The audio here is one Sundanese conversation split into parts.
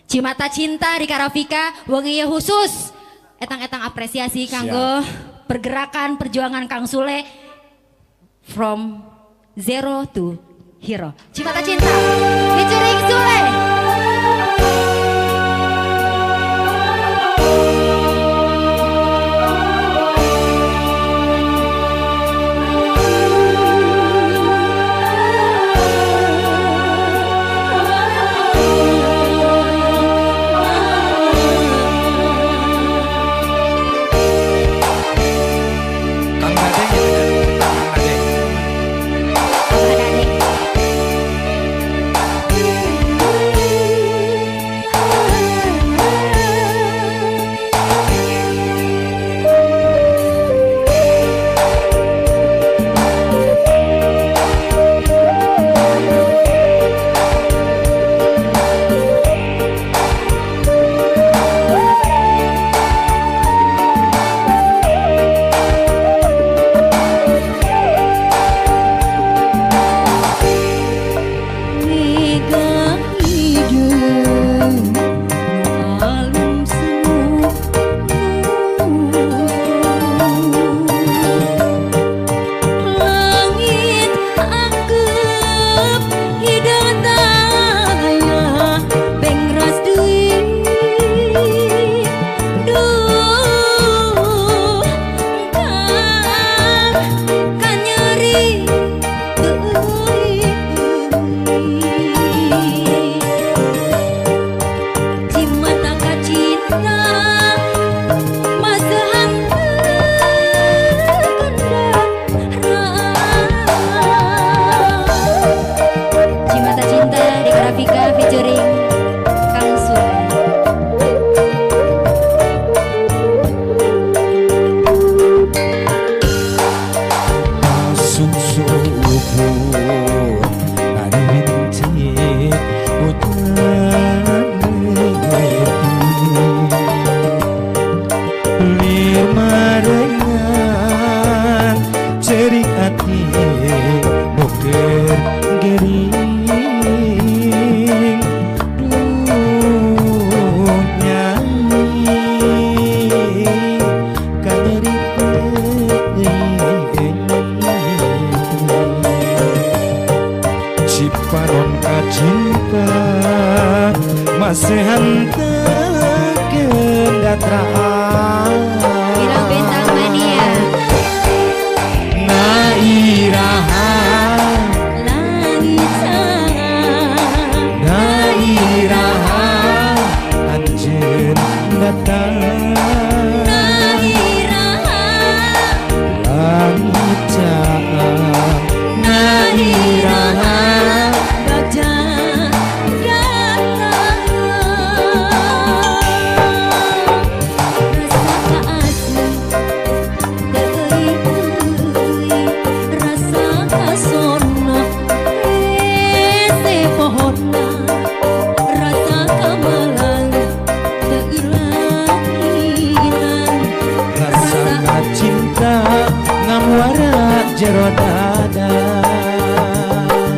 Cimata Cinta Rika Rafika wengi ieu khusus etang-etang apresiasi kanggo pergerakan perjuangan Kang Sule from zero to hero. Cimata Cinta featuring Sule.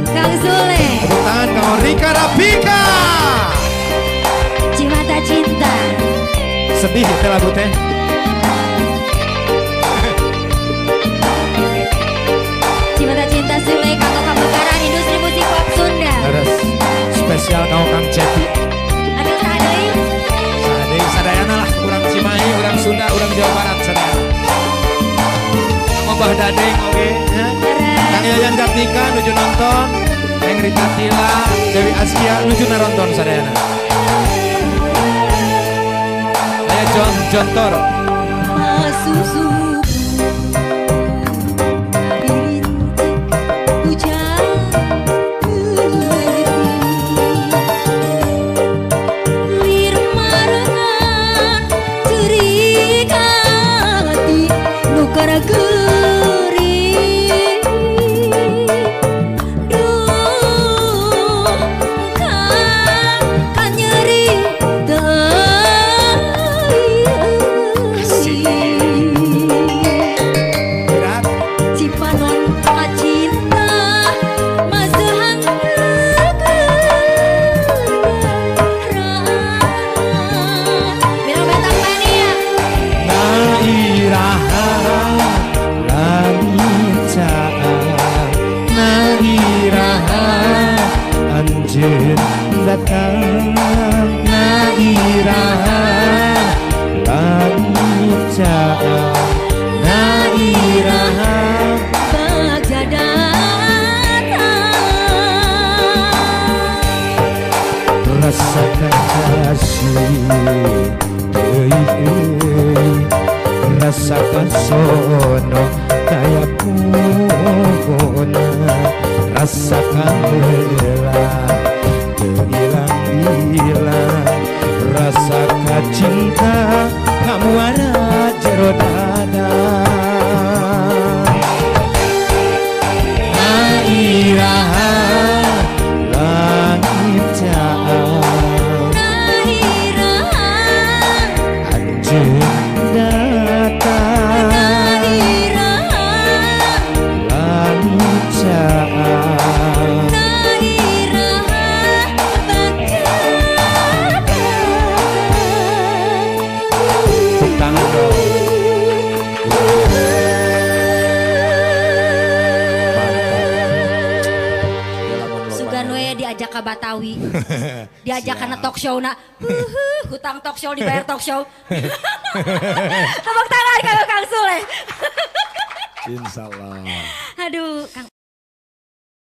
Kang Sule. Tepuk tangan kanggo Rika Rafika. Cimata Cinta. Sedih ya lagu teh. Cimata Cinta Sule kanggo kebakaran industri musik pop Sunda. Terus spesial kanggo Kang Cepi. Aduh sadeui. Sadeui sadayana lah, urang Cimahi, urang Sunda, urang Jawa Barat sadayana. Bah Dadeng oke ya. Kang Yayan Jatnika nuju nonton, Neng Rita Tila, Dewi Askia nuju naronton sadayana. Aya John Jontor. Asik. Kana kasih euy rasa kasono daya puna rasa kalela hilang-hilang rasa kacinta kamuara jero dada Nairaha langit caang Nairaha anjeun datang Nairaha langit caang Nairaha bakal Tepuk tangan dong. Sugan we diajak ke Batawi. Diajak kana talk show na. Hutang talk show dibayar talk show. Tepuk tangan kanggo Kang Sule. Insyaallah. Aduh, Kang.